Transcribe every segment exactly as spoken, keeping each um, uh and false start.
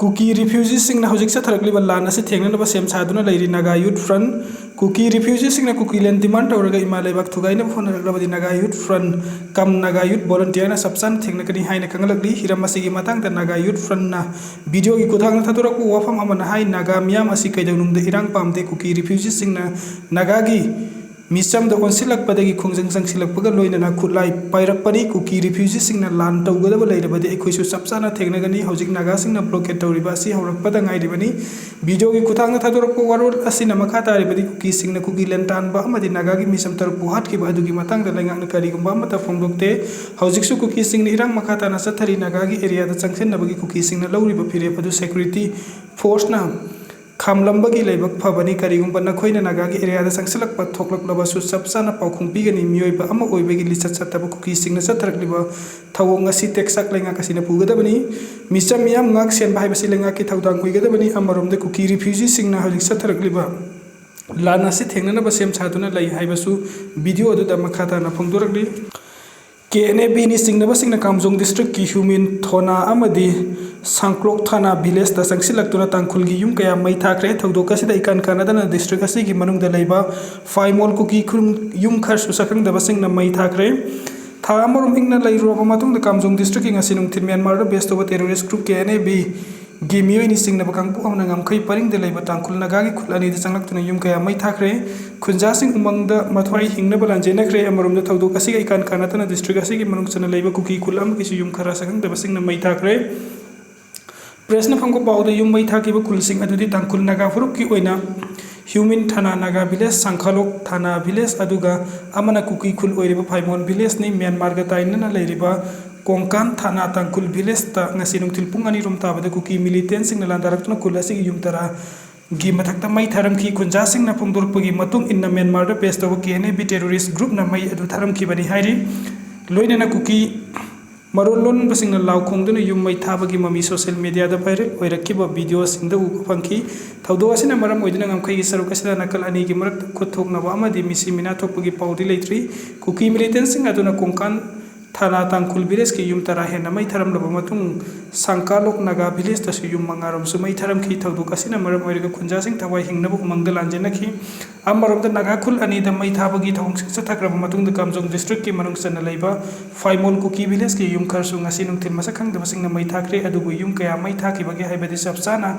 ꯀꯨꯀꯤ ꯔꯤꯐ꯭ꯌꯨꯖꯤꯁꯤꯡꯅ ꯍꯧꯖꯤꯛ ꯆꯠꯊꯔꯛꯂꯤꯕ ꯂꯥꯟ ꯑꯁꯤ ꯊꯦꯡꯅꯅꯕ ꯁꯦꯝ ꯁꯥꯗꯨꯅ ꯂꯩꯔꯤ ꯅꯥꯒꯥ ꯌꯨꯠ ꯐ꯭ꯔꯟ꯫ ꯀꯨꯀꯤ ꯔꯤꯐ꯭ꯌꯨꯖꯤꯁꯤꯡꯅ ꯀꯨꯀꯤꯂꯦꯟ ꯗꯤꯃꯥꯟ ꯇꯧꯔꯒ ꯏꯃꯥ ꯂꯩꯕꯥꯛ ꯊꯨꯒꯥꯏꯅꯕ ꯍꯣꯠꯅꯔꯛꯂꯕꯗꯤ ꯅꯥꯒꯥ ꯌꯨꯠ ꯐ꯭ꯔꯟ ꯀꯝ ꯅꯥꯒꯥ ꯌꯨꯠ ꯚꯣꯂꯨꯟꯇꯤꯌꯔꯅ ꯆꯞ ꯆꯥꯅ ꯊꯦꯡꯅꯒꯅꯤ ꯍꯥꯏꯅ ꯈꯪꯍꯜꯂꯛꯂꯤ꯫ ꯍꯤꯔꯝ ꯑꯁꯤꯒꯤ ꯃꯇꯥꯡꯗ ꯅꯥꯒꯥ ꯌꯨꯠ ꯐ꯭ꯔꯟꯅ ꯚꯤꯗꯤꯑꯣꯒꯤ ꯈꯨꯠꯊꯥꯡꯗ ꯊꯥꯗꯣꯔꯛꯄ ꯋꯥꯐꯝ ꯑꯃꯅ ꯍꯥꯏ, ꯅꯥꯒꯥ ꯃꯤꯌꯥꯝ ꯑꯁꯤ ꯀꯩꯗꯧꯅꯨꯡꯗ ꯏꯔꯥꯡ ꯄꯥꯝꯗꯦ꯫ ꯀꯨꯀꯤ ꯔꯤꯐ꯭ꯌꯨꯖꯤꯁꯤꯡꯅ ꯅꯥꯒꯥꯒꯤ ꯃꯤꯆꯝꯗ ꯑꯣꯟꯁꯤꯜꯂꯛꯄꯗꯒꯤ ꯈꯣꯡꯖꯪ ꯆꯪꯁꯤꯜꯂꯛꯄꯒ ꯂꯣꯏꯅꯅ ꯈꯨꯠꯂꯥꯏ ꯄꯥꯏꯔꯛꯄꯅꯤ꯫ ꯀꯨꯀꯤ ꯔꯤꯐ꯭ꯌꯨꯖꯤꯁꯤꯡꯅ ꯂꯥꯟ ꯇꯧꯒꯗꯕ ꯂꯩꯔꯕꯗꯤ ꯑꯩꯈꯣꯏꯁꯨ ꯆꯞ ꯆꯥꯅ ꯊꯦꯡꯅꯒꯅꯤ꯫ ꯍꯧꯖꯤꯛ ꯅꯥꯒꯥꯁꯤꯡꯅ ꯕ꯭ꯂꯣꯀꯦꯠ ꯇꯧꯔꯤꯕ ꯑꯁꯤ ꯍꯧꯔꯛꯄꯗ ꯉꯥꯏꯔꯤꯕꯅꯤ꯫ ꯚꯤꯗꯤꯑꯣꯒꯤ ꯈꯨꯠꯊꯥꯡꯗ ꯊꯥꯗꯣꯔꯛꯄ ꯋꯥꯔꯣꯜ ꯑꯁꯤꯅ ꯃꯈꯥ ꯇꯥꯔꯤꯕꯗꯤ, ꯀꯨꯀꯤꯁꯤꯡꯅ ꯀꯨꯀꯤꯂꯦꯟ ꯇꯥꯟꯕ ꯑꯃꯗꯤ ꯅꯥꯒꯥꯒꯤ ꯃꯤꯆꯝ ꯇꯔꯨꯛꯄꯨ ꯍꯥꯠꯈꯤꯕ ꯑꯗꯨꯒꯤ ꯃꯇꯥꯡꯗ ꯂꯩꯉꯥꯛꯅ ꯀꯔꯤꯒꯨꯝꯕ ꯑꯃꯠꯇ ꯐꯣꯡꯗꯣꯛꯇꯦ꯫ ꯍꯧꯖꯤꯛꯁꯨ ꯀꯨꯀꯤꯁꯤꯡꯅ ꯏꯔꯥꯡ ꯃꯈꯥ ꯇꯥꯅ ꯆꯠꯊꯔꯤ꯫ ꯅꯥꯒꯥꯒꯤ ꯑꯦꯔꯤꯌꯥꯗ ꯆꯪꯁꯤꯟꯅꯕꯒꯤ ꯀꯨꯀꯤꯁꯤꯡꯅ ꯂꯧꯔꯤꯕ ꯐꯤꯔꯦꯞ ꯑꯗꯨ ꯁꯦꯀ꯭ꯌꯨꯔꯤꯇꯤ ꯐꯣꯔꯁꯅ ꯈꯥꯝꯂꯝꯕꯒꯤ ꯂꯥꯏꯕꯛ ꯐꯕꯅꯤ꯫ ꯀꯔꯤꯒꯨꯝꯕ ꯅꯈꯣꯏꯅ ꯅꯥꯒꯥꯒꯤ ꯑꯦꯔꯤꯌꯥꯗ ꯆꯪꯁꯤꯜꯂꯛꯄ ꯊꯣꯛꯂꯛꯂꯕꯁꯨ ꯆꯞ ꯆꯥꯅ ꯄꯥꯎꯈꯨꯝ ꯄꯤꯒꯅꯤ꯫ ꯃꯤꯑꯣꯏꯕ ꯑꯃ ꯑꯣꯏꯕꯒꯤ ꯂꯤꯆꯠ ꯆꯠꯇꯕ ꯀꯨꯀꯤꯁꯤꯡꯅ ꯆꯠꯊꯔꯛꯂꯤꯕ ꯊꯧꯑꯣꯡ ꯑꯁꯤ ꯇꯦꯛꯆꯥꯛ ꯂꯩꯉꯥꯛ ꯑꯁꯤꯅ ꯄꯨꯒꯗꯕꯅꯤ꯫ ꯃꯤꯆꯝ ꯃꯤꯌꯥꯝ ꯉꯥꯛ ꯁꯦꯟꯕ ꯍꯥꯏꯕꯁꯤ ꯂꯩꯉꯥꯛꯀꯤ ꯊꯧꯗꯥꯡ ꯑꯣꯏꯒꯗꯕꯅꯤ꯫ ꯑꯃꯔꯣꯝꯗ ꯀꯨꯀꯤ ꯔꯤꯐ꯭ꯌꯨꯖꯤꯁꯤꯡꯅ ꯍꯧꯖꯤꯛ ꯆꯠꯊꯔꯛꯂꯤꯕ ꯂꯥꯟ ꯑꯁꯤ ꯊꯦꯡꯅꯅꯕ ꯁꯦꯝ ꯁꯥꯗꯨꯅ ꯂꯩ ꯍꯥꯏꯕꯁꯨ ꯚꯤꯗꯤꯑꯣ ꯑꯗꯨꯗ ꯃꯈꯥ ꯇꯥꯅ ꯐꯣꯡꯗꯣꯔꯛꯂꯤ꯫ ꯀꯦ ꯑꯦꯟ ꯑꯦ ꯕꯤꯅꯤ ꯆꯤꯡꯅꯕꯁꯤꯡꯅ ꯀꯥꯝꯖꯣꯡ ꯗꯤꯁꯇ꯭ꯔꯤꯛꯀꯤ ꯍ꯭ꯌꯨꯃꯤꯟ ꯊꯣꯅꯥ ꯑꯃꯗꯤ ꯁꯥꯡꯀ꯭ꯂꯣꯛ ꯊꯥꯅꯥ ꯚꯤꯂꯦꯖꯇ ꯆꯪꯁꯤꯜꯂꯛꯇꯨꯅ ꯇꯥꯡꯈꯨꯜꯒꯤ ꯌꯨꯝ ꯀꯌꯥ ꯃꯩ ꯊꯥꯈ꯭ꯔꯦ꯫ ꯊꯧꯗꯣꯛ ꯑꯁꯤꯗ ꯏꯀꯥꯟ ꯀꯥꯟꯅꯗꯅ ꯗꯤꯁꯇ꯭ꯔꯤꯛ ꯑꯁꯤꯒꯤ ꯃꯅꯨꯡꯗ ꯂꯩꯕ ꯐꯥꯏꯃꯣꯜ ꯀꯨꯀꯤ ꯈꯨꯟ ꯌꯨꯝ ꯈꯔꯁꯨ ꯁꯛꯈꯪꯗꯕꯁꯤꯡꯅ ꯃꯩ ꯊꯥꯈ꯭ꯔꯦ꯫ ꯊꯥ ꯑꯃꯔꯣꯝ ꯏꯪꯅ ꯂꯩꯔꯨꯔꯕ ꯃꯇꯨꯡꯗ ꯀꯥꯝꯖꯣꯡ ꯗꯤꯁꯇ꯭ꯔꯤꯛꯀꯤ ꯉꯁꯤ ꯅꯨꯡꯊꯤꯜ ꯃ꯭ꯌꯥꯟꯃꯥꯔꯗ ꯕꯦꯁ ꯇꯧꯕ terrorist group K N A B ꯒꯤ ꯃꯤꯑꯣꯏꯅꯤ ꯆꯤꯡꯅꯕ ꯀꯥꯡꯕꯨ ꯑꯃꯅ ꯉꯝꯈꯩ ꯄꯔꯤꯡꯗ ꯂꯩꯕ ꯇꯥꯡꯈꯨꯜ ꯅꯥꯒꯥꯒꯤ ꯈꯨꯜ ꯑꯅꯤꯗ ꯆꯪꯂꯛꯇꯨꯅ ꯌꯨꯝ ꯀꯌꯥ ꯃꯩ ꯊꯥꯈ꯭ꯔꯦ꯫ ꯈꯨꯟꯖꯥꯁꯤꯡ ꯎꯃꯪꯗ ꯃꯊ꯭ꯋꯥꯏ ꯍꯤꯡꯅꯕ ꯂꯥꯟꯖꯦꯟꯅꯈ꯭ꯔꯦ꯫ ꯑꯃꯔꯣꯝꯗ ꯊꯧꯗꯣꯛ ꯑꯁꯤꯒ ꯏꯀꯥꯟ ꯀꯥꯟꯅꯗꯅ ꯗꯤꯁꯇ꯭ꯔꯤꯛ ꯑꯁꯤꯒꯤ ꯃꯅꯨꯡ ꯆꯟꯅ ꯂꯩꯕ ꯀꯨꯀꯤ ꯈꯨꯜ ꯑꯃꯒꯤꯁꯨ ꯌꯨꯝ ꯈꯔ ꯁꯛꯈꯪꯗꯕꯁꯤꯡꯅ ꯃꯩ ꯊꯥꯈ꯭ꯔꯦ꯫ ꯄ꯭ꯔꯦꯁꯅ ꯐꯪꯕ ꯄꯥꯎꯗ ꯌꯨꯝ ꯃꯩ ꯊꯥꯈꯤꯕ ꯈꯨꯜꯁꯤꯡ ꯑꯗꯨꯗꯤ ꯇꯥꯡꯈꯨꯜ ꯅꯥꯒꯥ ꯐꯨꯔꯨꯞꯀꯤ ꯑꯣꯏꯅ ꯍ꯭ꯌꯨꯃꯤꯟ ꯊꯥꯅꯥ ꯅꯥꯒꯥ ꯚꯤꯂꯦꯖ, ꯁꯥꯡꯈꯥꯂꯣꯛ ꯊꯥꯅꯥ ꯚꯤꯂꯦꯖ, ꯑꯗꯨꯒ ꯑꯃꯅ ꯀꯨꯀꯤ ꯈꯨꯜ ꯑꯣꯏꯔꯤꯕ ꯐꯥꯏꯃꯣꯟ ꯚꯤꯂꯦꯖꯅꯤ꯫ ꯃ꯭ꯌꯥꯟꯃꯥꯔꯒ ꯇꯥꯏꯅꯅ ꯂꯩꯔꯤꯕ ꯀꯣꯡꯀꯥꯟ ꯊꯥꯅꯥ ꯇꯥꯡꯈꯨꯜ ꯚꯤꯂꯦꯖꯇ ꯉꯁꯤ ꯅꯨꯡꯊꯤꯜ ꯄꯨꯡ ꯑꯅꯤ ꯔꯣꯝ ꯇꯥꯕꯗ ꯀꯨꯀꯤ ꯃꯤꯂꯤꯇꯦꯟꯁꯤꯡꯅ ꯂꯥꯟꯗꯥꯔꯛꯇꯨꯅ ꯈꯨꯜ ꯑꯁꯤꯒꯤ ꯌꯨꯝ ꯇꯔꯥꯒꯤ ꯃꯊꯛꯇ ꯃꯩ ꯊꯥꯔꯝꯈꯤ꯫ ꯈꯨꯟꯖꯥꯁꯤꯡꯅ ꯐꯣꯡꯗꯣꯔꯛꯄꯒꯤ ꯃꯇꯨꯡ ꯏꯟꯅ ꯃ꯭ꯌꯥꯟꯃꯥꯔꯗ ꯕꯦꯁ ꯇꯧꯕ ꯀꯦ ꯑꯦꯟ ꯑꯦ ꯕꯤ ꯇꯦꯔꯣꯔꯤꯁ ꯒ꯭ꯔꯨꯞꯅ ꯃꯩ ꯑꯗꯨ ꯊꯥꯔꯝꯈꯤꯕꯅꯤ ꯍꯥꯏꯔꯤ꯫ ꯂꯣꯏꯅꯅ ꯀꯨꯀꯤ ꯃꯔꯣꯜ ꯂꯣꯟꯕꯁꯤꯡꯅ ꯂꯥꯎ ꯈꯣꯡꯗꯨꯅ ꯌꯨꯝ ꯃꯩ ꯊꯥꯕꯒꯤ ꯃꯃꯤ ꯁꯣꯁꯤꯌꯦꯜ ꯃꯤꯗꯤꯌꯥꯗ ꯚꯥꯏꯔꯦꯜ ꯑꯣꯏꯔꯛꯈꯤꯕ ꯚꯤꯗꯤꯑꯣꯁꯤꯡꯗ ꯎꯕ ꯐꯪꯈꯤ꯫ ꯊꯧꯗꯣꯛ ꯑꯁꯤꯅ ꯃꯔꯝ ꯑꯣꯏꯗꯨꯅ ꯉꯝꯈꯩꯒꯤ ꯁꯔꯨꯛ ꯑꯁꯤꯗ ꯅꯥꯀꯜ ꯑꯅꯤꯒꯤ ꯃꯔꯛꯇ ꯈꯨꯠ ꯊꯣꯛꯅꯕ ꯑꯃꯗꯤ ꯃꯤꯁꯤ ꯃꯤꯅꯥ ꯊꯣꯛꯄꯒꯤ ꯄꯥꯎꯗꯤ ꯂꯩꯇ꯭ꯔꯤ꯫ ꯀꯨꯀꯤ ꯃꯤꯂꯤꯇꯦꯟꯁꯤꯡ ꯑꯗꯨꯅ ꯀꯣꯡꯀꯥꯟ ꯊꯥꯅꯥ ꯇꯥꯡꯈꯨꯜ ꯚꯤꯂꯦꯖꯀꯤ ꯌꯨꯝ ꯇꯔꯥ ꯍꯦꯟꯅ ꯃꯩ ꯊꯥꯔꯝꯂꯕ ꯃꯇꯨꯡ, ꯁꯪꯀꯥꯂꯣꯛ ꯅꯥꯒꯥ ꯚꯤꯂꯦꯖꯇꯁꯨ ꯌꯨꯝ ꯃꯉꯥꯔꯣꯝꯁꯨ ꯃꯩ ꯊꯥꯔꯝꯈꯤ꯫ ꯊꯧꯗꯣꯛ ꯑꯁꯤꯅ ꯃꯔꯝ ꯑꯣꯏꯔꯒ ꯈꯨꯟꯖꯥꯁꯤꯡ ꯊꯋꯥꯏ ꯍꯤꯡꯅꯕ ꯎꯃꯪꯗ ꯂꯥꯟꯖꯦꯟꯅꯈꯤ꯫ ꯑꯃꯔꯣꯝꯗ ꯅꯥꯒꯥ ꯈꯨꯜ ꯑꯅꯤꯗ ꯃꯩ ꯊꯥꯕꯒꯤ ꯊꯧꯑꯣꯡꯁꯤꯡ ꯆꯠꯊꯈ꯭ꯔꯕ ꯃꯇꯨꯡꯗ ꯀꯥꯝꯖꯣꯡ ꯗꯤꯁꯇ꯭ꯔꯤꯛꯀꯤ ꯃꯅꯨꯡ ꯆꯟꯅ ꯂꯩꯕ ꯐꯥꯏꯃꯣꯜ ꯀꯨꯀꯤ ꯚꯤꯂꯦꯖꯀꯤ ꯌꯨꯝ ꯈꯔꯁꯨ ꯉꯁꯤ ꯅꯨꯡꯊꯤꯜ ꯃꯁꯛ ꯈꯪꯗꯕꯁꯤꯡꯅ ꯃꯩ ꯊꯥꯈ꯭ꯔꯦ꯫ ꯑꯗꯨꯕꯨ ꯌꯨꯝ ꯀꯌꯥ ꯃꯩ ꯊꯥꯈꯤꯕꯒꯦ ꯍꯥꯏꯕꯗꯤ ꯆꯞ ꯆꯥꯅ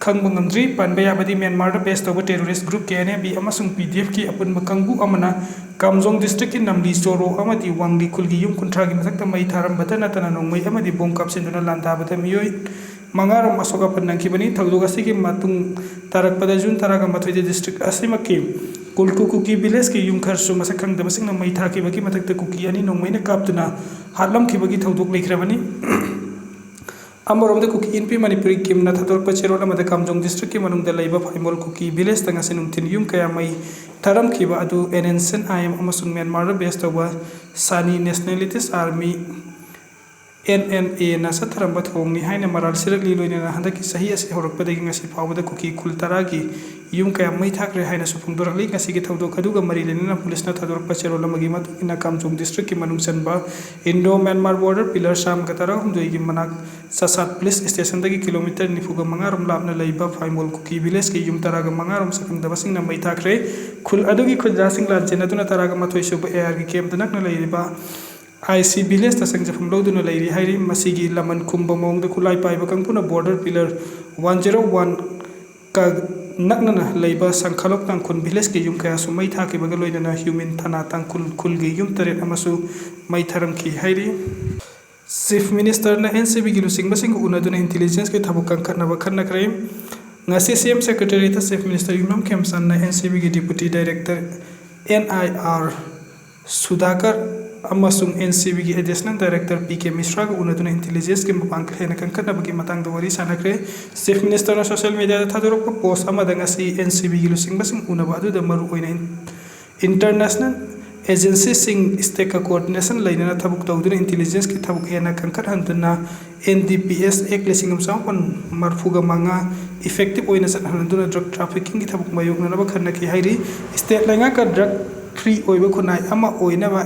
ꯈꯪꯕ ꯉꯝꯗ꯭ꯔꯤ꯫ ꯄꯟꯕ ꯌꯥꯕꯗꯤ ꯃ꯭ꯌꯥꯟꯃꯥꯔꯗ ꯕꯦꯁ ꯇꯧꯕ terrorist group K N A B ꯑꯃꯁꯨꯡ ꯄꯤ ꯗꯤ ꯑꯦꯐꯀꯤ ꯑꯄꯨꯟꯕ ꯀꯥꯡꯕꯨ ꯑꯃꯅ ꯀꯥꯝꯖꯣꯡ ꯗꯤꯁꯇ꯭ꯔꯤꯛꯀꯤ ꯅꯝꯂꯤ ꯆꯣꯔꯣ ꯑꯃꯗꯤ ꯋꯥꯡꯂꯤ ꯈꯨꯜꯒꯤ ꯌꯨꯝ ꯀꯨꯟꯊ꯭ꯔꯥꯒꯤ ꯃꯊꯛꯇ ꯃꯩ ꯊꯥꯔꯝꯕꯇ ꯅꯠꯇꯅ ꯅꯣꯡꯃꯩ ꯑꯃꯗꯤ ꯕꯣꯝ ꯀꯥꯞꯁꯤꯟꯗꯨꯅ ꯂꯥꯟꯗꯥꯕꯗ ꯃꯤꯑꯣꯏ ꯃꯉꯥꯔꯣꯝ ꯑꯁꯣꯛ ꯑꯄꯟ ꯅꯪꯈꯤꯕꯅꯤ꯫ ꯊꯧꯗꯣꯛ ꯑꯁꯤꯒꯤ ꯃꯇꯨꯡ ꯇꯥꯔꯛꯄꯗ ꯖꯨꯟ ꯇꯔꯥꯒ ꯃꯥꯊꯣꯏꯗ ꯗꯤꯁꯇ꯭ꯔꯤꯛ ꯑꯁꯤꯃꯛꯀꯤ ꯀꯨꯜꯀꯨ ꯀꯨꯀꯤ ꯚꯤꯂꯦꯖꯀꯤ ꯌꯨꯝ ꯈꯔꯁꯨ ꯃꯁꯛ ꯈꯪꯗꯕꯁꯤꯡꯅ ꯃꯩ ꯊꯥꯈꯤꯕꯒꯤ ꯃꯊꯛꯇ ꯀꯨꯀꯤ ꯑꯅꯤ ꯅꯣꯡꯃꯩꯅ ꯀꯥꯞꯇꯨꯅ ꯍꯥꯠꯂꯝꯈꯤꯕꯒꯤ ꯊꯧꯗꯣꯛ ꯂꯩꯈ꯭ꯔꯕꯅꯤ꯫ ꯑꯃꯔꯣꯝꯗ ꯀꯨꯀꯤ ꯏꯟꯄꯤ ꯃꯅꯤꯄꯨꯔꯤ ꯀꯤꯝꯅ ꯊꯥꯗꯣꯔꯛꯄ ꯆꯦꯔꯣꯜ ꯑꯃꯗ ꯀꯥꯝꯖꯣꯡ ꯗꯤꯁꯇ꯭ꯔꯤꯛꯀꯤ ꯃꯅꯨꯡꯗ ꯂꯩꯕ ꯐꯥꯏꯃꯣꯜ ꯀꯨꯀꯤ ꯚꯤꯂꯦꯖꯇ ꯉꯁꯤ ꯅꯨꯡꯊꯤꯜ ꯌꯨꯝ ꯀꯌꯥ ꯃꯩ ꯊꯥꯔꯝꯈꯤꯕ ꯑꯗꯨ and N C I M ꯑꯃꯁꯨꯡ ꯃ꯭ꯌꯥꯟꯃꯥꯔꯗ ꯕꯦꯁ ꯇꯧꯕ ꯁꯥꯅꯤ ꯅꯦꯁꯅꯦꯂꯤꯇꯤꯁ ꯑꯥꯔꯃꯤ, ꯑꯦꯟ ꯑꯦꯟ ꯑꯦꯅ ꯆꯠꯊꯔꯝꯕ ꯊꯧꯑꯣꯡꯅꯤ ꯍꯥꯏꯅ ꯃꯔꯥꯜ ꯁꯤꯔꯛꯂꯤ꯫ ꯂꯣꯏꯅꯅ ꯍꯟꯗꯛꯀꯤ ꯆꯍꯤ ꯑꯁꯤ ꯍꯧꯔꯛꯄꯗꯒꯤ ꯉꯁꯤ ꯐꯥꯎꯕꯗ ꯀꯨꯀꯤ ꯈꯨꯜ ꯇꯔꯥꯒꯤ ꯌꯨꯝ ꯀꯌꯥ ꯃꯩ ꯊꯥꯈ꯭ꯔꯦ ꯍꯥꯏꯅꯁꯨ ꯐꯣꯡꯗꯣꯔꯛꯂꯤ꯫ ꯉꯁꯤꯒꯤ ꯊꯧꯗꯣꯛ ꯑꯗꯨꯒ ꯃꯔꯤ ꯂꯩꯅꯅ ꯄꯨꯂꯤꯁꯅ ꯊꯥꯗꯣꯔꯛꯄ ꯆꯦꯔꯣꯜ ꯑꯃꯒꯤ ꯃꯇꯨꯡ ꯏꯟꯅ, ꯀꯥꯝꯖꯣꯡ ꯗꯤꯁꯇ꯭ꯔꯤꯛꯀꯤ ꯃꯅꯨꯡ ꯆꯟꯕ ꯏꯟꯗꯣ ꯃ꯭ꯌꯥꯟꯃꯥꯔ ꯕꯣꯔꯗꯔ ꯄꯤꯂꯔ ꯆꯥꯝꯃꯒ ꯇꯔꯥꯍꯨꯝꯗꯣꯏꯒꯤ ꯃꯅꯥꯛ ꯆꯁꯥꯠ ꯄꯨꯂꯤꯁ ꯁ꯭ꯇꯦꯁꯟꯗꯒꯤ ꯀꯤꯂꯣꯃꯤꯇꯔ ꯅꯤꯐꯨꯒ ꯃꯉꯥꯔꯣꯝ ꯂꯥꯞꯅ ꯂꯩꯕ ꯐꯥꯏꯃꯣꯜ ꯀꯨꯀꯤ ꯚꯤꯂꯦꯖꯀꯤ ꯌꯨꯝ ꯇꯔꯥꯒ ꯃꯉꯥꯔꯣꯝ ꯁꯛꯈꯪꯗꯕꯁꯤꯡꯅ ꯃꯩ ꯊꯥꯈ꯭ꯔꯦ꯫ ꯈꯨꯜ ꯑꯗꯨꯒꯤ ꯈꯨꯟꯖꯥꯁꯤꯡ ꯂꯥꯟꯖꯦꯟꯅꯗꯨꯅ ꯇꯔꯥꯒ ꯃꯥꯊꯣꯏ ꯁꯨꯕ ꯑꯦ ꯑꯥꯔꯒꯤ ꯀꯦꯝꯞꯇ ꯅꯛꯅ ꯂꯩꯔꯤꯕ ꯑꯥꯏ ꯁꯤ ꯚꯤꯂꯦꯖꯇ ꯆꯪꯖꯐꯝ ꯂꯧꯗꯨꯅ ꯂꯩꯔꯤ ꯍꯥꯏꯔꯤ꯫ ꯃꯁꯤꯒꯤ ꯂꯃꯟ ꯈꯨꯝꯕ ꯃꯑꯣꯡꯗ ꯈꯨꯠꯂꯥꯏ ꯄꯥꯏꯕ ꯀꯥꯡꯕꯨꯅ border pillar one zero one ꯀ ꯅꯛꯅꯅ ꯂꯩꯕ ꯁꯪꯈꯥꯂꯣꯛ ꯇꯥꯡꯈꯨꯜ ꯚꯤꯂꯦꯖꯀꯤ ꯌꯨꯝ ꯀꯌꯥꯁꯨ ꯃꯩ ꯊꯥꯈꯤꯕꯒ ꯂꯣꯏꯅꯅ ꯍ꯭ꯌꯨꯃꯤꯟ ꯊꯥꯅꯥ ꯇꯥꯡꯈꯨꯜ ꯈꯨꯜꯒꯤ ꯌꯨꯝ ꯇꯔꯦꯠ ꯑꯃꯁꯨ ꯃꯩ ꯊꯥꯔꯝꯈꯤ ꯍꯥꯏꯔꯤ꯫ ꯆꯤꯐ ꯃꯤꯅꯤꯁꯇꯔꯅ ꯑꯦꯟ ꯁꯤ ꯕꯤꯒꯤ ꯂꯨꯆꯤꯡꯕꯁꯤꯡꯒ ꯎꯅꯗꯨꯅ ꯏꯟꯇꯤꯂꯤꯖꯦꯟꯁꯀꯤ ꯊꯕꯛ ꯀꯟꯈꯠꯅꯕ ꯈꯟꯅꯈ꯭ꯔꯦ꯫ ꯉꯁꯤ ꯁꯤ ꯑꯦꯝ ꯁꯦꯀ꯭ꯔꯦꯇꯦꯔꯤꯌꯦꯠꯇ ꯆꯤꯐ ꯃꯤꯅꯤꯁꯇꯔ ꯌꯨꯝꯅꯥꯝ ꯈꯦꯝꯆꯥꯟꯅ ꯑꯦꯟ ꯁꯤ ꯕꯤꯒꯤ deputy director N I R Sudhakar ꯑꯃꯁꯨꯡ N C ꯕꯤꯒꯤ additional director P K ꯃꯤꯁ꯭ꯔꯥꯒ ꯎꯅꯗꯨꯅ ꯏꯟꯇꯤꯂꯤꯖꯦꯟꯁꯀꯤ ꯃꯄꯥꯡꯒꯜ ꯍꯦꯟꯅ ꯀꯟꯈꯠꯅꯕꯒꯤ ꯃꯇꯥꯡꯗ ꯋꯥꯔꯤ ꯁꯥꯟꯅꯈ꯭ꯔꯦ꯫ ꯆꯤꯐ ꯃꯤꯅꯤꯁꯇꯔꯅ ꯁꯣꯁꯤꯌꯦꯜ ꯃꯤꯗꯤꯌꯥꯗ ꯊꯥꯗꯣꯔꯛꯄ ꯄꯣꯁ꯭ꯠ ꯑꯃꯗ ꯉꯁꯤ ꯑꯦꯟ ꯁꯤ ꯕꯤꯒꯤ ꯂꯨꯆꯤꯡꯕꯁꯤꯡ ꯎꯅꯕ ꯑꯗꯨꯗ ꯃꯔꯨꯑꯣꯏꯅ ꯏꯟ-, ꯏꯟꯇꯔꯅꯦꯁꯅꯦꯜ ꯑꯦꯖꯦꯟꯁꯤꯁꯤꯡ ꯁ꯭ꯇꯦꯛꯀ ꯀꯣꯑꯣꯔꯗꯤꯅꯦꯁꯟ ꯂꯩꯅꯅ ꯊꯕꯛ ꯇꯧꯗꯨꯅ ꯏꯟꯇꯤꯂꯤꯖꯦꯟꯁꯀꯤ ꯊꯕꯛ ꯍꯦꯟꯅ ꯀꯟꯈꯠꯍꯟꯗꯨꯅ ꯑꯦꯟ ꯗꯤ ꯄꯤ ꯑꯦꯁ ꯑꯦꯛ ꯂꯤꯁꯤꯡ ꯑꯃ ꯆꯃꯥꯄꯟ ꯃꯔꯐꯨꯒ ꯃꯉꯥ ꯏꯐꯦꯛꯇꯤꯚ ꯑꯣꯏꯅ ꯆꯠꯍꯟꯗꯨꯅ ꯗ꯭ꯔꯒ ꯇ꯭ꯔꯥꯐꯤꯀꯤꯡꯒꯤ ꯊꯕꯛ ꯃꯥꯌꯣꯛꯅꯅꯕ ꯈꯟꯅꯈꯤ ꯍꯥꯏꯔꯤ꯫ ꯁ꯭ꯇꯦꯠ ꯂꯩꯉꯥꯛꯀ ꯗ꯭ꯔꯒ ꯐ꯭ꯔꯤ ꯑꯣꯏꯕ ꯈꯨꯟꯅꯥꯏ ꯑꯃ ꯑꯣꯏꯅꯕ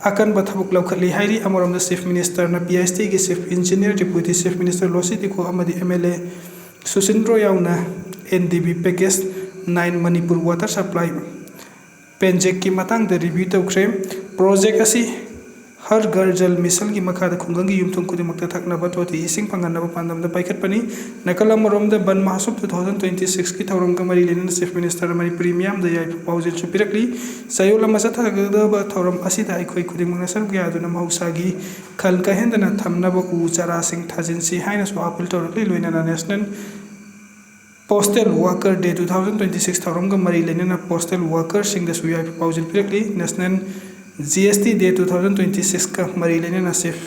ꯑꯀꯟꯕ ꯊꯕꯛ ꯂꯧꯈꯠꯂꯤ ꯍꯥꯏꯔꯤ꯫ ꯑꯃꯔꯣꯝꯗ Chief Minister ꯅ P I C T ꯒꯤ Chief Engineer, Deputy Chief Minister ꯂꯣꯁꯤ ꯇꯤꯈꯣ ꯑꯃꯗꯤ M L A ꯁꯨꯁꯤꯟꯗ꯭ꯔꯣ ꯌꯥꯎꯅ N D B package nine Manipur water supply project ꯀꯤ ꯃꯇꯥꯡꯗ review ꯇꯧꯈ꯭ꯔꯦ꯫ Project ꯑꯁꯤ ꯍꯔ ꯘꯔ ꯖꯜ ꯃꯤꯁꯟꯒꯤ ꯃꯈꯥꯗ ꯈꯨꯡꯒꯪꯒꯤ ꯌꯨꯝꯊꯣꯡ ꯈꯨꯗꯤꯡꯃꯛꯇ ꯊꯛꯅꯕ ꯇꯣꯇꯤ ꯏꯁꯤꯡ ꯐꯪꯍꯟꯅꯕ ꯄꯥꯟꯗꯝꯗ ꯄꯥꯏꯈꯠꯄꯅꯤ꯫ ꯅꯥꯀꯜ ꯑꯃꯔꯣꯝꯗ ꯕꯟ ꯃꯍꯣꯠꯁꯣꯕ two thousand twenty six ꯀꯤ ꯊꯧꯔꯝꯒ ꯃꯔꯤ ꯂꯩꯅꯅ Chief Minister ꯅ ꯃꯅꯤꯄꯨꯔꯤ ꯃꯤꯌꯥꯝꯗ ꯌꯥꯏꯐ ꯄꯥꯎꯖꯦꯜꯁꯨ ꯄꯤꯔꯛꯂꯤ꯫ ꯆꯌꯣꯜ ꯑꯃ ꯆꯠꯊꯒꯗꯕ ꯊꯧꯔꯝ ꯑꯁꯤꯗ ꯑꯩꯈꯣꯏ ꯈꯨꯗꯤꯡꯃꯛꯅ ꯁꯔꯨꯛ ꯌꯥꯗꯨꯅ ꯃꯍꯧꯁꯥꯒꯤ ꯈꯜ ꯀꯥꯏꯍꯟꯗꯅ ꯊꯝꯅꯕ ꯎ ꯆꯥꯔꯥꯁꯤꯡ ꯊꯥꯖꯤꯟꯁꯤ ꯍꯥꯏꯅꯁꯨ appeal ꯇꯧꯔꯛꯂꯤ꯫ ꯂꯣꯏꯅꯅ National Postal Worker Day two thousand twenty six ꯊꯧꯔꯝꯒ ꯃꯔꯤ ꯂꯩꯅꯅ postal worker ꯁꯤꯡꯗꯁꯨ ꯌꯥꯏꯐ ꯄꯥꯎꯖꯦꯜ ꯄꯤꯔꯛꯂꯤ꯫ National G S T Day two thousand twenty six ꯀ ꯃꯔꯤ ꯂꯩꯅꯅ Chief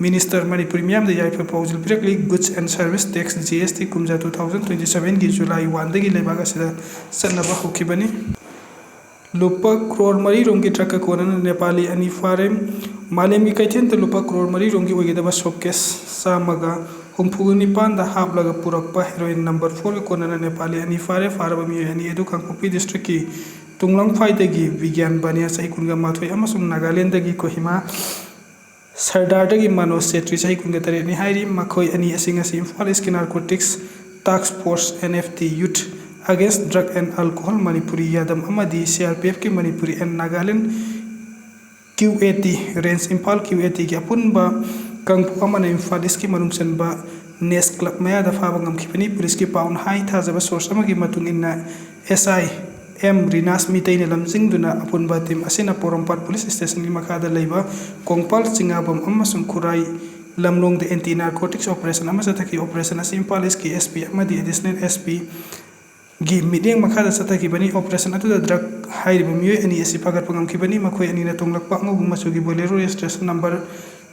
Minister ꯃꯅꯤꯄꯨꯔꯤ ꯃꯤꯌꯥꯝꯗ ꯌꯥꯏꯐ ꯄꯥꯎꯖꯦꯜ ꯄꯤꯔꯛꯂꯤ꯫ Goods and Service Tax, G S T, ꯀꯨꯝꯖꯥ two thousand twenty seven ꯒꯤ July one ꯗꯒꯤ ꯂꯩꯕꯥꯛ ꯑꯁꯤꯗ ꯆꯠꯅꯕ ꯍꯧꯈꯤꯕꯅꯤ꯫ ꯂꯨꯄꯥ ꯀ꯭ꯔꯣꯔ ꯃꯔꯤ ꯔꯣꯝꯒꯤ ꯗ꯭ꯔꯒꯀ ꯀꯣꯟꯅꯅ ꯅꯦꯄꯥꯂꯤ ꯑꯅꯤ ꯐꯥꯔꯦ꯫ ꯃꯥꯂꯦꯝꯒꯤ ꯀꯩꯊꯦꯜꯗ ꯂꯨꯄꯥ ꯀ꯭ꯔꯣꯔ ꯃꯔꯤ ꯔꯣꯝꯒꯤ ꯑꯣꯏꯒꯗꯕ ꯁꯣꯞꯀꯦꯁ ꯆꯥꯝꯃꯒ ꯍꯨꯝꯐꯨ ꯅꯤꯄꯥꯟꯗ ꯍꯥꯞꯂꯒ ꯄꯨꯔꯛꯄ ꯍꯦꯔꯣꯏꯟ ꯅꯝꯕꯔ ꯐꯣꯔꯒ ꯀꯣꯟꯅꯅ ꯅꯦꯄꯥꯂꯤ ꯑꯅꯤ ꯐꯥꯔꯦ꯫ ꯐꯥꯔꯕ ꯃꯤꯑꯣꯏ ꯑꯅꯤ ꯑꯗꯨ ꯀꯥꯡꯄꯣꯛꯄꯤ ꯗꯤꯁꯇ꯭ꯔꯤꯛꯀꯤ ꯇꯨꯡꯂꯪꯐꯥꯏꯗꯒꯤ ꯕꯤꯒ꯭ꯌꯥꯟ ꯕꯥꯅꯤꯌꯥ, ꯆꯍꯤ ꯀꯨꯟꯒ ꯃꯥꯊꯣꯏ, ꯑꯃꯁꯨꯡ ꯅꯥꯒꯥꯂꯦꯟꯗꯒꯤ ꯀꯣꯍꯤꯃꯥ ꯁꯔꯗꯥꯔꯗꯒꯤ ꯃꯅꯣꯖ ꯆꯦꯇ꯭ꯔꯤ, ꯆꯍꯤ ꯀꯨꯟꯒ ꯇꯔꯦꯠꯅꯤ ꯍꯥꯏꯔꯤ꯫ ꯃꯈꯣꯏ ꯑꯅꯤ ꯑꯁꯤ ꯉꯁꯤ ꯏꯝꯐꯥꯜ ꯏꯁꯀꯤ Narcotics Task Force, N F T, Youth Against Drug and Alcohol Manipuri ꯌꯥꯗꯝ ꯑꯃꯗꯤ C R P F ꯀꯤ Manipuri and Nagaland Q A T, Range Imphal Q A T ꯒꯤ ꯑꯄꯨꯟꯕ ꯀꯥꯡꯕꯨ ꯑꯃꯅ ꯏꯝꯐꯥꯜ ꯏꯁꯀꯤ ꯃꯅꯨꯡ ꯆꯟꯕ ꯅꯦꯁ ꯀ꯭ꯂꯕ ꯃꯌꯥꯗ ꯐꯥꯕ ꯉꯝꯈꯤꯕꯅꯤ꯫ ꯄꯨꯂꯤꯁꯀꯤ ꯄꯥꯎꯅ ꯍꯥꯏ꯫ ꯊꯥꯖꯕ ꯁꯣꯔꯁ ꯑꯃꯒꯤ ꯃꯇꯨꯡ ꯏꯟꯅ, S I M ꯔꯤꯅꯥꯁ ꯃꯤꯇꯩꯅ ꯂꯝꯖꯤꯡꯗꯨꯅ ꯑꯄꯨꯟꯕ ꯇꯤꯝ ꯑꯁꯤꯅ ꯄꯣꯔꯣꯝꯄꯥꯠ ꯄꯨꯂꯤꯁ ꯁ꯭ꯇꯦꯁꯟꯒꯤ ꯃꯈꯥꯗ ꯂꯩꯕ ꯀꯣꯡꯄꯥꯜ, ꯆꯤꯡꯉꯥꯕꯝ ꯑꯃꯁꯨꯡ ꯈꯨꯔꯥꯏ ꯂꯝꯂꯣꯡꯗ Anti Narcotics Operation ꯑꯃ ꯆꯠꯊꯈꯤ꯫ Operation ꯑꯁꯤ ꯏꯝꯐꯥꯜ ꯏꯁꯀꯤ S P ꯑꯃꯗꯤ Additional S P ꯒꯤ ꯃꯤꯠꯌꯦꯡ ꯃꯈꯥꯗ ꯆꯠꯊꯈꯤꯕꯅꯤ꯫ Operation ꯑꯗꯨꯗ ꯗ꯭ꯔꯒ ꯍꯥꯏꯔꯤꯕ ꯃꯤꯑꯣꯏ ꯑꯅꯤ ꯑꯁꯤ ꯐꯥꯒꯠꯄ ꯉꯝꯈꯤꯕꯅꯤ꯫ ꯃꯈꯣꯏ ꯑꯅꯤꯅ ꯇꯣꯡꯂꯛꯄ ꯑꯉꯧꯕ ꯃꯆꯨꯒꯤ Bolero registration number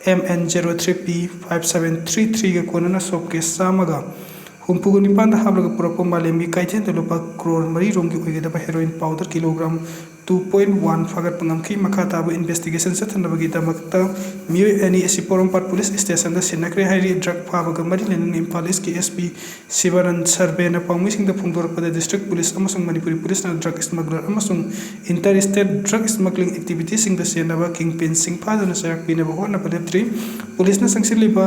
M N zero three P five seven three three ꯒ ꯀꯣꯟꯅꯅ ꯁꯣꯞꯀꯦꯁ ꯆꯥꯝꯃꯒ ꯍꯨꯝꯐꯨꯒ ꯅꯤꯄꯥꯟꯗ ꯍꯥꯞꯂꯒ ꯄꯨꯔꯛꯄ ꯃꯥꯂꯦꯝꯒꯤ ꯀꯩꯊꯦꯜꯗ ꯂꯨꯄꯥ ꯀ꯭ꯔꯣꯔ ꯃꯔꯤ ꯔꯣꯝꯒꯤ ꯑꯣꯏꯒꯗꯕ heroin powder kilogram two point one ꯐꯥꯒꯠꯄ ꯉꯝꯈꯤ꯫ ꯃꯈꯥ ꯇꯥꯕ ꯏꯟꯚꯦꯁꯇꯤꯒꯦꯁꯟ ꯆꯠꯊꯅꯕꯒꯤꯗꯃꯛꯇ ꯃꯤꯑꯣꯏ ꯑꯅꯤ ꯑꯁꯤ ꯄꯣꯔꯣꯝꯄꯥꯠ ꯄꯨꯂꯤꯁ ꯁ꯭ꯇꯦꯁꯟꯗ ꯁꯤꯟꯅꯈ꯭ꯔꯦ ꯍꯥꯏꯔꯤ꯫ ꯗ꯭ꯔꯒ ꯐꯥꯕꯒ ꯃꯔꯤ ꯂꯩꯅꯅ ꯏꯝꯐꯥꯜ ꯏꯁꯀꯤ ꯑꯦꯁ ꯄꯤ ꯁꯤꯕꯔꯟ ꯁꯔꯕꯦꯅ ꯄꯥꯎꯃꯤꯁꯤꯡꯗ ꯐꯣꯡꯗꯣꯔꯛꯄꯗ, ꯗꯤꯁꯇ꯭ꯔꯤꯛ ꯄꯨꯂꯤꯁ ꯑꯃꯁꯨꯡ ꯃꯅꯤꯄꯨꯔꯤ ꯄꯨꯂꯤꯁꯅ ꯗ꯭ꯔꯒ ꯁ꯭ꯃꯒꯂꯔ ꯑꯃꯁꯨꯡ ꯏꯟꯇꯔ ꯁ꯭ꯇꯦꯠ ꯗ꯭ꯔꯒ ꯁ꯭ꯃꯒꯂꯤꯡ ꯑꯦꯛꯇꯤꯚꯤꯇꯤꯁꯤꯡꯗ ꯆꯦꯟꯅꯕ ꯀꯤꯡ ꯄꯤꯟꯁꯤꯡ ꯐꯥꯗꯨꯅ ꯆꯩꯔꯥꯛ ꯄꯤꯅꯕ ꯍꯣꯠꯅꯕ ꯂꯦꯞꯇ꯭ꯔꯤ꯫ ꯄꯨꯂꯤꯁꯅ ꯆꯪꯁꯤꯜꯂꯤꯕ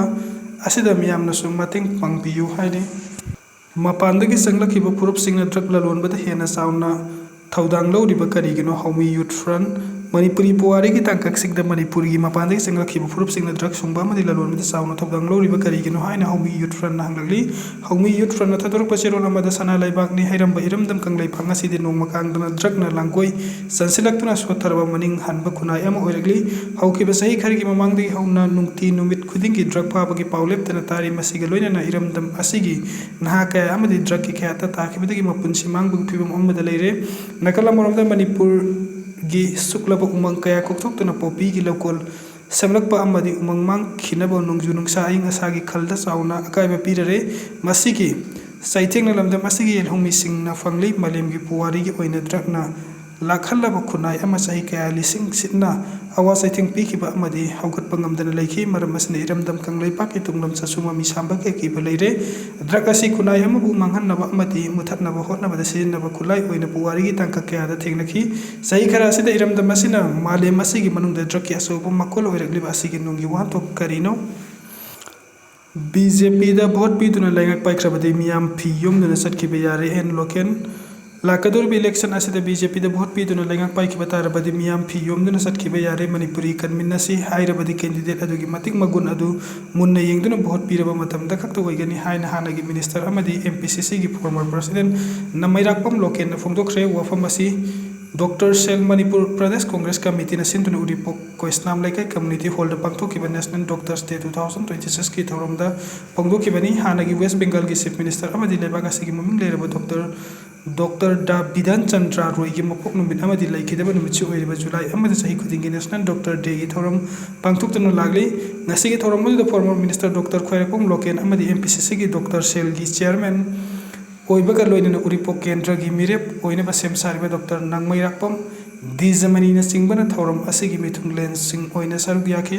ꯑꯁꯤꯗ ꯃꯤꯌꯥꯝꯅꯁꯨ ꯃꯇꯦꯡ ꯄꯥꯡꯕꯤꯌꯨ ꯍꯥꯏꯔꯤ꯫ ꯃꯄꯥꯟꯗꯒꯤ ꯆꯪꯂꯛꯈꯤꯕ ꯐꯨꯔꯨꯞꯁꯤꯡꯅ ꯗ꯭ꯔꯒ ꯂꯂꯣꯟꯕꯗ ꯍꯦꯟꯅ ꯆꯥꯎꯅ ꯊꯧꯗꯥꯡ ꯂꯧꯔꯤꯕ ꯀꯔꯤꯒꯤꯅꯣ? ꯍꯧꯃꯤ ꯌꯨꯠ ꯐ꯭ꯔꯟ꯫ ꯃꯅꯤꯄꯨꯔꯤ ꯄꯨꯋꯥꯔꯤꯒꯤ ꯇꯥꯡꯀꯛꯁꯤꯡꯗ ꯃꯅꯤꯄꯨꯔꯒꯤ ꯃꯄꯥꯟꯗꯒꯤ ꯆꯪꯂꯛꯈꯤꯕ ꯐꯨꯔꯨꯞꯁꯤꯡꯅ ꯗ꯭ꯔꯒ ꯁꯨꯡꯕ ꯑꯃꯗꯤ ꯂꯂꯣꯟꯕꯗ ꯆꯥꯎꯅ ꯊꯧꯗꯥꯡ ꯂꯧꯔꯤꯕ ꯀꯔꯤꯒꯤꯅꯣ ꯍꯥꯏꯅ ꯍꯧꯃꯤ ꯌꯨꯠ ꯐ꯭ꯔꯟꯅ ꯍꯪꯂꯛꯂꯤ꯫ ꯍꯧꯃꯤ ꯌꯨꯠ ꯐ꯭ꯔꯟꯅ ꯊꯥꯗꯣꯔꯛꯄ ꯆꯦꯔꯣꯜ ꯑꯃꯗ, ꯁꯅꯥ ꯂꯩꯕꯥꯛꯅꯤ ꯍꯩꯔꯝꯕ ꯏꯔꯝꯗꯝ ꯀꯪꯂꯩꯄꯥꯛ ꯑꯁꯤꯗꯤ ꯅꯣꯡꯃ ꯀꯥꯡꯗꯅ ꯗ꯭ꯔꯒꯅ ꯂꯥꯡꯒꯣꯏ ꯆꯟꯁꯤꯜꯂꯛꯇꯨꯅ ꯁꯣꯠꯊꯔꯕ ꯃꯅꯤꯡ ꯍꯟꯕ ꯈꯨꯟꯅꯥꯏ ꯑꯃ ꯑꯣꯏꯔꯛꯂꯤ꯫ ꯍꯧꯈꯤꯕ ꯆꯍꯤ ꯈꯔꯒꯤ ꯃꯃꯥꯡꯗꯒꯤ ꯍꯧꯅ ꯅꯨꯡꯇꯤ ꯅꯨꯃꯤꯠ ꯈꯨꯗꯤꯡꯒꯤ ꯗ꯭ꯔꯒ ꯐꯥꯕꯒꯤ ꯄꯥꯎ ꯂꯦꯞꯇꯅ ꯇꯥꯔꯤ꯫ ꯃꯁꯤꯒ ꯂꯣꯏꯅꯅ ꯏꯔꯝꯗꯝ ꯑꯁꯤꯒꯤ ꯅꯍꯥ ꯀꯌꯥ ꯑꯃꯗꯤ ꯗ꯭ꯔꯒꯀꯤ ꯀꯌꯥꯠꯇ ꯇꯥꯈꯤꯕꯗꯒꯤ ꯃꯄꯨꯟꯁꯤ ꯃꯥꯡꯕꯒꯤ ꯐꯤꯕꯝ ꯑꯃꯗ ꯂꯩꯔꯦ꯫ ꯅꯥꯀꯜ ꯑꯃꯔꯣꯝꯗ ꯃꯅꯤꯄꯨꯔꯒꯤ ꯁꯨꯛꯂꯕ ꯎꯃꯪ ꯀꯌꯥ ꯀꯣꯛꯊꯣꯛꯇꯨꯅ ꯄꯣꯄꯤꯒꯤ ꯂꯧꯀꯣꯜ ꯁꯦꯝꯂꯛꯄ ꯑꯃꯗꯤ ꯎꯃꯪ ꯃꯥꯡꯈꯤꯅꯕ ꯅꯣꯡꯖꯨ ꯅꯨꯡꯁꯥ ꯑꯏꯪ ꯑꯁꯥꯒꯤ ꯈꯜꯗ ꯆꯥꯎꯅ ꯑꯀꯥꯏꯕ ꯄꯤꯔꯔꯦ꯫ ꯃꯁꯤꯒꯤ ꯆꯩꯊꯦꯡꯅ ꯂꯝꯗꯝ ꯑꯁꯤꯒꯤ ꯂꯧꯃꯤꯁꯤꯡꯅ ꯐꯪꯂꯤ꯫ ꯃꯥꯂꯦꯝꯒꯤ ꯄꯨꯋꯥꯔꯤꯒꯤ ꯑꯣꯏꯅ ꯗ꯭ꯔꯒꯅ ꯂꯥꯛꯍꯜꯂꯕ ꯈꯨꯟꯅꯥꯏ ꯑꯃ ꯆꯍꯤ ꯀꯌꯥ ꯂꯤꯁꯤꯡ ꯁꯤꯠꯅ ꯑꯋꯥ ꯆꯩꯊꯦꯡ ꯄꯤꯈꯤꯕ ꯑꯃꯗꯤ ꯍꯧꯒꯠꯄ ꯉꯝꯗꯅ ꯂꯩꯈꯤ꯫ ꯃꯔꯝ ꯑꯁꯤꯅ ꯏꯔꯝꯗꯝ ꯀꯪꯂꯩꯄꯥꯛꯀꯤ ꯇꯨꯡꯂꯝ ꯆꯥꯁꯨ ꯃꯃꯤ ꯁꯥꯝꯕꯒꯤ ꯑꯀꯤꯕ ꯂꯩꯔꯦ꯫ ꯗ꯭ꯔꯒ ꯑꯁꯤ ꯈꯨꯟꯅꯥꯏ ꯑꯃꯕꯨ ꯃꯥꯡꯍꯟꯅꯕ ꯑꯃꯗꯤ ꯃꯨꯊꯠꯅꯕ ꯍꯣꯠꯅꯕꯗ ꯁꯤꯖꯤꯟꯅꯕ ꯈꯨꯠꯂꯥꯏ ꯑꯣꯏꯅ ꯄꯨꯋꯥꯔꯤꯒꯤ ꯇꯥꯡꯀꯛ ꯀꯌꯥꯗ ꯊꯦꯡꯅꯈꯤ꯫ ꯆꯍꯤ ꯈꯔ ꯑꯁꯤꯗ ꯏꯔꯝꯗꯝ ꯑꯁꯤꯅ ꯃꯥꯂꯦꯝ ꯑꯁꯤꯒꯤ ꯃꯅꯨꯡꯗ ꯗ꯭ꯔꯒꯀꯤ ꯑꯆꯧꯕ ꯃꯀꯣꯜ ꯑꯣꯏꯔꯛꯂꯤꯕ ꯑꯁꯤꯒꯤ ꯅꯨꯡꯒꯤ ꯋꯥꯍꯟꯊꯣꯛ ꯀꯔꯤꯅꯣ? ꯕꯤ ꯖꯦ ꯄꯤꯗ ꯚꯣꯠ ꯄꯤꯗꯨꯅ ꯂꯩꯉꯥꯛ ꯄꯥꯏꯈ꯭ꯔꯕꯗꯤ ꯃꯤꯌꯥꯝ ꯐꯤ ꯌꯣꯝꯗꯨꯅ ꯆꯠꯈꯤꯕ ꯌꯥꯔꯦ, ꯑꯦꯟ ꯂꯣꯀꯦꯟ꯫ ꯂꯥꯛꯀꯗꯧꯔꯤꯕ ꯏꯂꯦꯛꯁꯟ ꯑꯁꯤꯗ ꯕꯤ ꯖꯦ ꯄꯤꯗ ꯚꯣꯠ ꯄꯤꯗꯨꯅ ꯂꯩꯉꯥꯛ ꯄꯥꯏꯈꯤꯕ ꯇꯥꯔꯕꯗꯤ ꯃꯤꯌꯥꯝ ꯐꯤ ꯌꯣꯝꯗꯨꯅ ꯆꯠꯈꯤꯕ ꯌꯥꯔꯦ꯫ ꯃꯅꯤꯄꯨꯔꯤ ꯀꯟꯃꯤꯟꯅꯁꯤ ꯍꯥꯏꯔꯕꯗꯤ ꯀꯦꯟꯗꯤꯗꯦꯠ ꯑꯗꯨꯒꯤ ꯃꯇꯤꯛ ꯃꯒꯨꯟ ꯑꯗꯨ ꯃꯨꯟꯅ ꯌꯦꯡꯗꯨꯅ ꯚꯣꯠ ꯄꯤꯔꯕ ꯃꯇꯝꯗ ꯈꯛꯇ ꯑꯣꯏꯒꯅꯤ ꯍꯥꯏꯅ ꯍꯥꯟꯅꯒꯤ ꯃꯤꯅꯤꯁꯇꯔ ꯑꯃꯗꯤ ꯑꯦꯝ ꯄꯤ ꯁꯤ ꯁꯤꯒꯤ ꯐꯣꯔꯃꯔ ꯄ꯭ꯔꯁꯤꯗꯦꯟ ꯅꯃꯩꯔꯥꯛꯄꯝ ꯂꯣꯀꯦꯟꯅ ꯐꯣꯡꯗꯣꯛꯈ꯭ꯔꯦ꯫ ꯋꯥꯐꯝ ꯑꯁꯤ ꯗꯣꯛꯇꯔ ꯁꯦꯜ ꯃꯅꯤꯄꯨꯔ ꯄ꯭ꯔꯗꯦꯁ ꯀꯣꯡꯒ꯭ꯔꯦꯁ ꯀꯃꯤꯇꯤꯅ ꯁꯤꯟꯗꯨꯅ ꯎꯔꯤꯄꯣꯛ ꯀꯣꯏꯁꯅꯥꯝ ꯂꯩꯀꯥꯏ ꯀꯝꯃ꯭ꯌꯨꯅꯤꯇꯤ ꯍꯣꯜꯗ ꯄꯥꯡꯊꯣꯛꯈꯤꯕ ꯅꯦꯁꯅꯦꯜ ꯗꯣꯛꯇꯔꯁ ꯗꯦ ꯇꯨ ꯊꯥꯎꯖꯟ ꯇ꯭ꯋꯦꯟꯇꯤ ꯁꯤꯛꯁꯀꯤ ꯊꯧꯔꯝꯗ ꯐꯣꯡꯗꯣꯛꯈꯤꯕꯅꯤ꯫ ꯍꯥꯟꯅꯒꯤ ꯋꯦꯁ ꯕꯦꯡꯒꯜꯒꯤ ꯆꯤꯐ ꯃꯤꯅꯤꯁꯇꯔ ꯑꯃꯗꯤ ꯂꯩꯕꯥꯛ ꯑꯁꯤꯒꯤ ꯃꯃꯤꯡ ꯂꯩꯔꯕ ꯗꯣꯛꯇꯔ ꯗꯣꯛꯇꯔ ꯗꯥ ꯕꯤꯙꯥꯟ ꯆꯟꯗ꯭ꯔ ꯔꯣꯏꯒꯤ ꯃꯄꯣꯛ ꯅꯨꯃꯤꯠ ꯑꯃꯗꯤ ꯂꯩꯈꯤꯗꯕ ꯅꯨꯃꯤꯠꯁꯨ ꯑꯣꯏꯔꯤꯕ ꯖꯨꯂꯥꯏ ꯑꯃꯗ ꯆꯍꯤ ꯈꯨꯗꯤꯡꯒꯤ ꯅꯦꯁꯅꯦꯜ ꯗꯣꯛꯇꯔ ꯗꯦꯒꯤ ꯊꯧꯔꯝ ꯄꯥꯡꯊꯣꯛꯇꯨꯅ ꯂꯥꯛꯂꯤ꯫ ꯉꯁꯤꯒꯤ ꯊꯧꯔꯝ ꯑꯗꯨꯗ ꯐꯣꯔꯃꯔ ꯃꯤꯅꯤꯁꯇꯔ ꯗꯣꯛꯇꯔ ꯈ꯭ꯋꯥꯏꯔꯥꯛꯄꯝ ꯂꯣꯀꯦꯟ ꯑꯃꯗꯤ ꯑꯦꯝ ꯄꯤ ꯁꯤ ꯁꯤꯒꯤ ꯗꯣꯛꯇꯔ ꯁꯦꯜꯒꯤ ꯆꯤꯌꯔꯃꯦꯟ ꯑꯣꯏꯕꯒ ꯂꯣꯏꯅꯅ ꯎꯔꯤꯄꯣꯛ ꯀꯦꯟꯗ꯭ꯔꯒꯤ ꯃꯤꯔꯦꯞ ꯑꯣꯏꯅꯕ ꯁꯦꯝ ꯁꯥꯔꯤꯕ ꯗꯣꯛꯇꯔ ꯅꯥꯡꯃꯩꯔꯥꯛꯄꯝ ꯗꯤ ꯖꯃꯅꯤꯅꯆꯤꯡꯕꯅ ꯊꯧꯔꯝ ꯑꯁꯤꯒꯤ ꯃꯤꯊꯨꯡꯂꯦꯟꯁꯤꯡ ꯑꯣꯏꯅ ꯁꯔꯨꯛ ꯌꯥꯈꯤ꯫